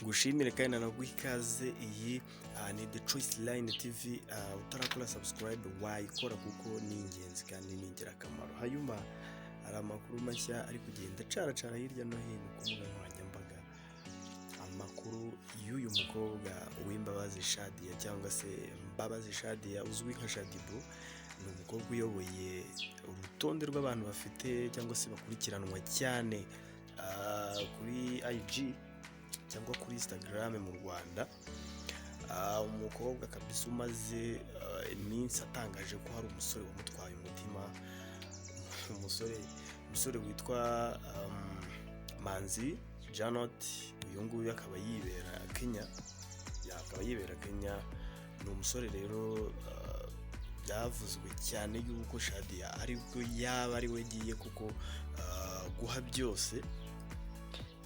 Ngushimire kandi nanaguha ikaze. Iyi ni The Choice Line TV. Utarakora subscribe wayikora kuko ni ingenzi kandi ni ingirakamaro. Hanyuma hari amakuru mashya ari kugenda acaracara hirya no hino ku mbuga nkoranyambaga, amakuru y'uyu mukobwa Uwimbabazi Shadia cyangwa se Mbabazi Shadia uzwi nka Shaddyboo. Ni umukobwa uyoboye urutonde rw'abantu bafite cyangwa se bakurikiranwa cyane kuri IG cyangwa kuri Instagram mu Rwanda. Umukobwa kabisa umaze iminsi atangaje ko hari umusore wamutwaye umutima, umusore witwa Manzi Janot. Uyu nguyu akaba yibera Kenya, akaba yibera Kenya. Ni umusore rero byavuzwe cyane yuko Shadia aribwo yaba ari we agiye kuko guha byose,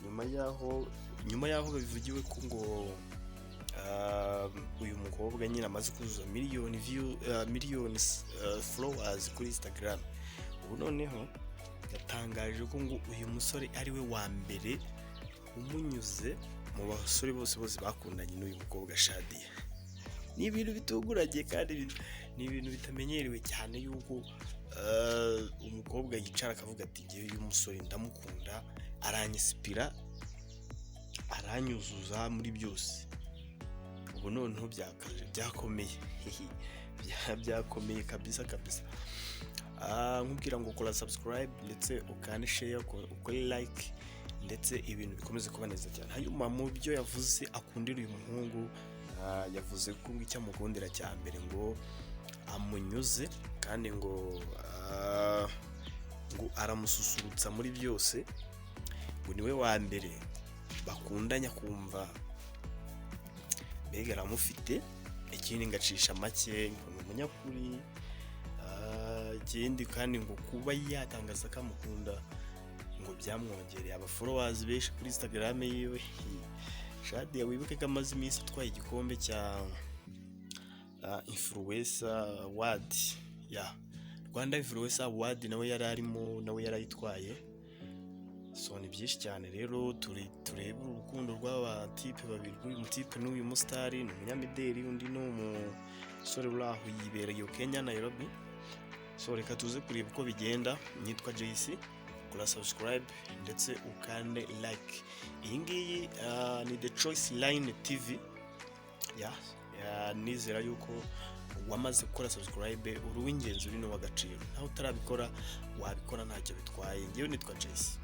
nyuma yaho bivugiwe ko ngo uyu mukobwa nyine amaze kuzuza miliyoni view, miliyoni followers kuri Instagram. Ubu noneho yatangaje ko ngo uyu musore ari we wa mbere umunyuze mu basore bose bose bakundanye n'uyu mukobwa Shadia. Ni ibintu bitunguranye kandi ni ibintu bitamenyerewe cyane yuko umukobwa yicara akavuga ati: "Ngewe uyu musore ndamukunda, aranyisipira, aranyuzuza muri byose." Ubu noneho byakaje, byakomeye, byakomeye kabisa kabisa. Nkubwira ngo kora subscribe ndetse ukande share, ukore like, ndetse ibintu bikomeze kuba neza cyane. Hanyuma mu byo yavuze akundira uyu muhungu, yavuze ko ngo icyo amukundira cya mbere ngo amunyuze, kandi ngo aramususurutsa muri byose, ngo niwe wa mbere bakundanye akumva mbega aramufite. Ikindi ngacisha make, ngo ni umunyakuri. Ikindi kandi ngo kuba yatangaza ko amukunda ngo byamwongereye aba followers benshi kuri Instagram yiwe. Shadia, wibuke ko amaze iminsi atwaye igikombe cya Influencer Award ya Rwanda Influencer Award, nawe yari arimo, nawe yarayitwaye. So ni byinshi cyane rero, turebe urukundo rw'aba type babiri, rw'uyu mutipe n'uyu musitari. Ni umunyamideli, undi ni umusore uri aho yibereye Kenya, Nairobi. So reka tuze kureba uko bigenda. Nitwa JC, kora subscribe ndetse ukande like. Iyi ngiyi ni The Choice Line TV. Ya, nizera yuko wamaze gukora subscribe, uri uw'ingenzi, uri n'uw'agaciro. Nawe utarabikora wabikora, ntacyo bitwaye. Ngewe nitwa JC.